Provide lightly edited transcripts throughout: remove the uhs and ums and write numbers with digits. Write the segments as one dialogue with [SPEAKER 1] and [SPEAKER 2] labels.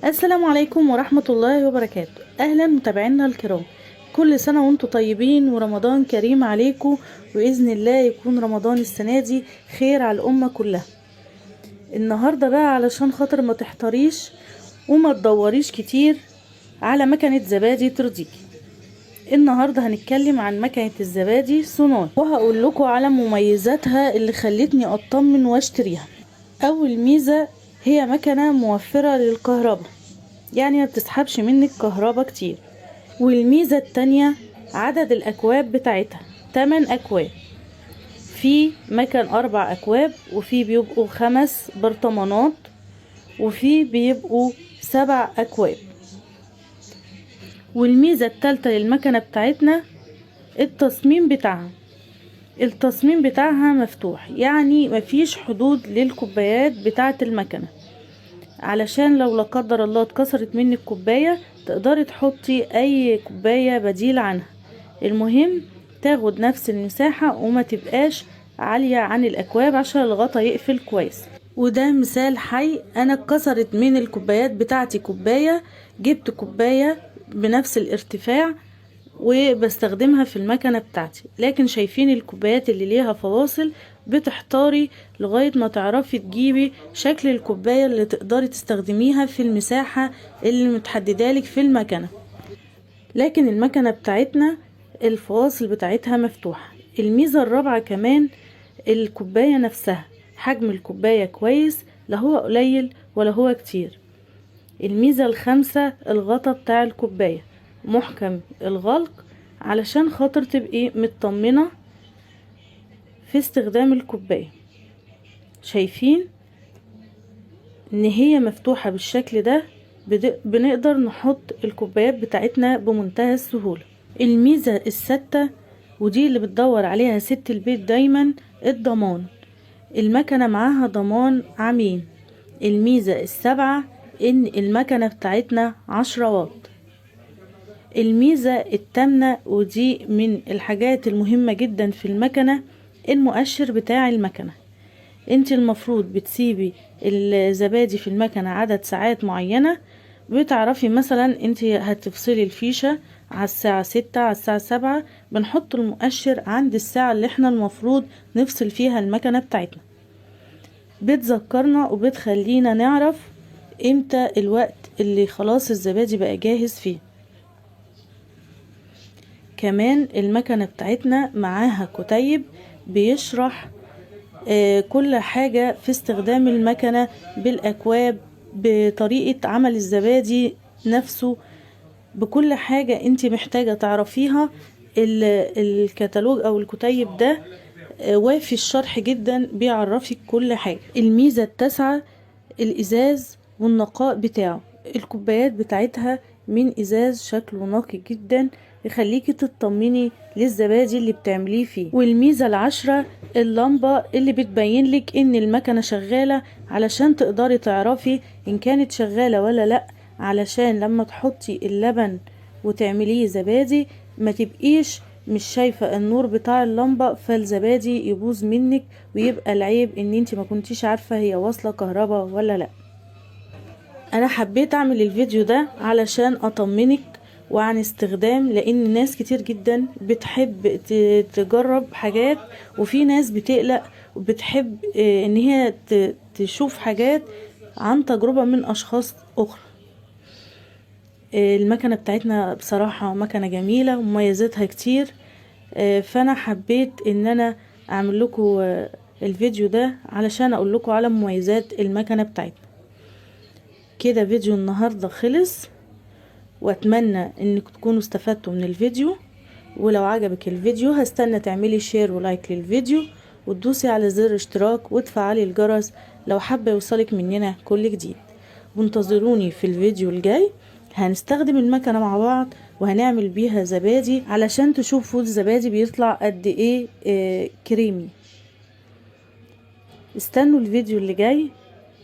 [SPEAKER 1] السلام عليكم ورحمة الله وبركاته. أهلا متابعينا الكرام، كل سنة وانتم طيبين ورمضان كريم عليكم، وبإذن الله يكون رمضان السنة دي خير على الأمة كلها. النهاردة بقى علشان خاطر ما تحتريش وما تدوريش كتير على مكنة زبادي ترضيكي، النهاردة هنتكلم عن مكنة الزبادي سوناي، وهقول لكم على مميزاتها اللي خلتني اطمن واشتريها. اول ميزة هي مكنة موفرة للكهرباء، يعني ما بتسحبش منك كهرباء كتير. والميزة التانية عدد الاكواب بتاعتها 8 اكواب، في مكن 4 اكواب، وفي بيبقوا 5 برطمانات، وفي بيبقوا 7 اكواب. والميزة التالتة للمكنة بتاعتنا التصميم بتاعها، التصميم بتاعها مفتوح، يعني مفيش حدود للكوبايات بتاعة المكنة، علشان لو لا قدر الله اتكسرت منك كوباية تقدري تحطي اي كوباية بديل عنها. المهم تاخد نفس المساحة وما تبقاش عالية عن الاكواب عشان الغطا يقفل كويس. وده مثال حي، انا اتكسرت من الكوبايات بتاعتي كوباية، جبت كوباية بنفس الارتفاع وبستخدمها في المكنة بتاعتي، لكن شايفين الكوبايات اللي ليها فواصل بتحتاري لغاية ما تعرفي تجيبي شكل الكوباية اللي تقدري تستخدميها في المساحة اللي متحددالك في المكنة. لكن المكنة بتاعتنا الفواصل بتاعتها مفتوحة. الميزة الرابعة كمان الكوباية نفسها، حجم الكوباية كويس، لا هو قليل ولا هو كتير. الميزة الخامسة الغطا بتاع الكوباية محكم الغلق علشان خاطر تبقي مطمنة في استخدام الكوباية. شايفين ان هي مفتوحة بالشكل ده، بنقدر نحط الكوبايات بتاعتنا بمنتهى السهولة. الميزة السادسة ودي اللي بتدور عليها ست البيت دايما، الضمان. المكنة معاها ضمان عامين. الميزة السابعة ان المكنة بتاعتنا 10 واط. الميزة الثامنة ودي من الحاجات المهمة جدا في المكنة، المؤشر بتاع المكنة. انت المفروض بتسيبي الزبادي في المكنة عدد ساعات معينة، بتعرفي مثلا انت هتفصلي الفيشة على الساعة 6 على الساعة 7، بنحط المؤشر عند الساعة اللي احنا المفروض نفصل فيها المكنة بتاعتنا، بتذكرنا وبتخلينا نعرف امتى الوقت اللي خلاص الزبادي بقى جاهز فيه. كمان المكنة بتاعتنا معاها كتيب بيشرح كل حاجة في استخدام المكنة، بالأكواب، بطريقة عمل الزبادي نفسه، بكل حاجة انت محتاجة تعرفيها. الكتالوج او الكتيب ده وافي الشرح جدا، بيعرفك كل حاجة. الميزة التاسعة الإزاز والنقاء بتاعه، الكوبايات بتاعتها من إزاز شكله نقي جدا، يخليكي تطمني للزبادي اللي بتعمليه فيه. والميزة العاشرة اللمبة اللي بتبين لك ان المكنة شغالة، علشان تقدري تعرفي ان كانت شغالة ولا لا، علشان لما تحطي اللبن وتعمليه زبادي ما تبقيش مش شايفة النور بتاع اللمبة فالزبادي يبوظ منك، ويبقى العيب ان انت ما كنتيش عارفة هي واصلة كهرباء ولا لا. انا حبيت اعمل الفيديو ده علشان اطمنك وعن استخدام، لان ناس كتير جدا بتحب تجرب حاجات، وفي ناس بتقلق وبتحب ان هي تشوف حاجات عن تجربة من اشخاص اخرى. المكنة بتاعتنا بصراحة مكنة جميلة ومميزاتها كتير، فانا حبيت ان انا اعمل لكم الفيديو ده علشان اقول لكم على مميزات المكنة بتاعتنا. كده فيديو النهاردة خلص، واتمنى انكم تكونوا استفدتوا من الفيديو. ولو عجبك الفيديو هستنى تعملي share و like للفيديو، وتدوسي على زر اشتراك وتفعلي الجرس لو حابة يوصلك مننا كل جديد. وانتظروني في الفيديو الجاي، هنستخدم المكنة مع بعض وهنعمل بيها زبادي علشان تشوفوا الزبادي بيطلع قد ايه كريمي. استنوا الفيديو اللي جاي،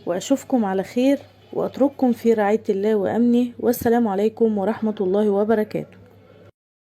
[SPEAKER 1] واشوفكم على خير، واترككم في رعاية الله وامنه، والسلام عليكم ورحمة الله وبركاته.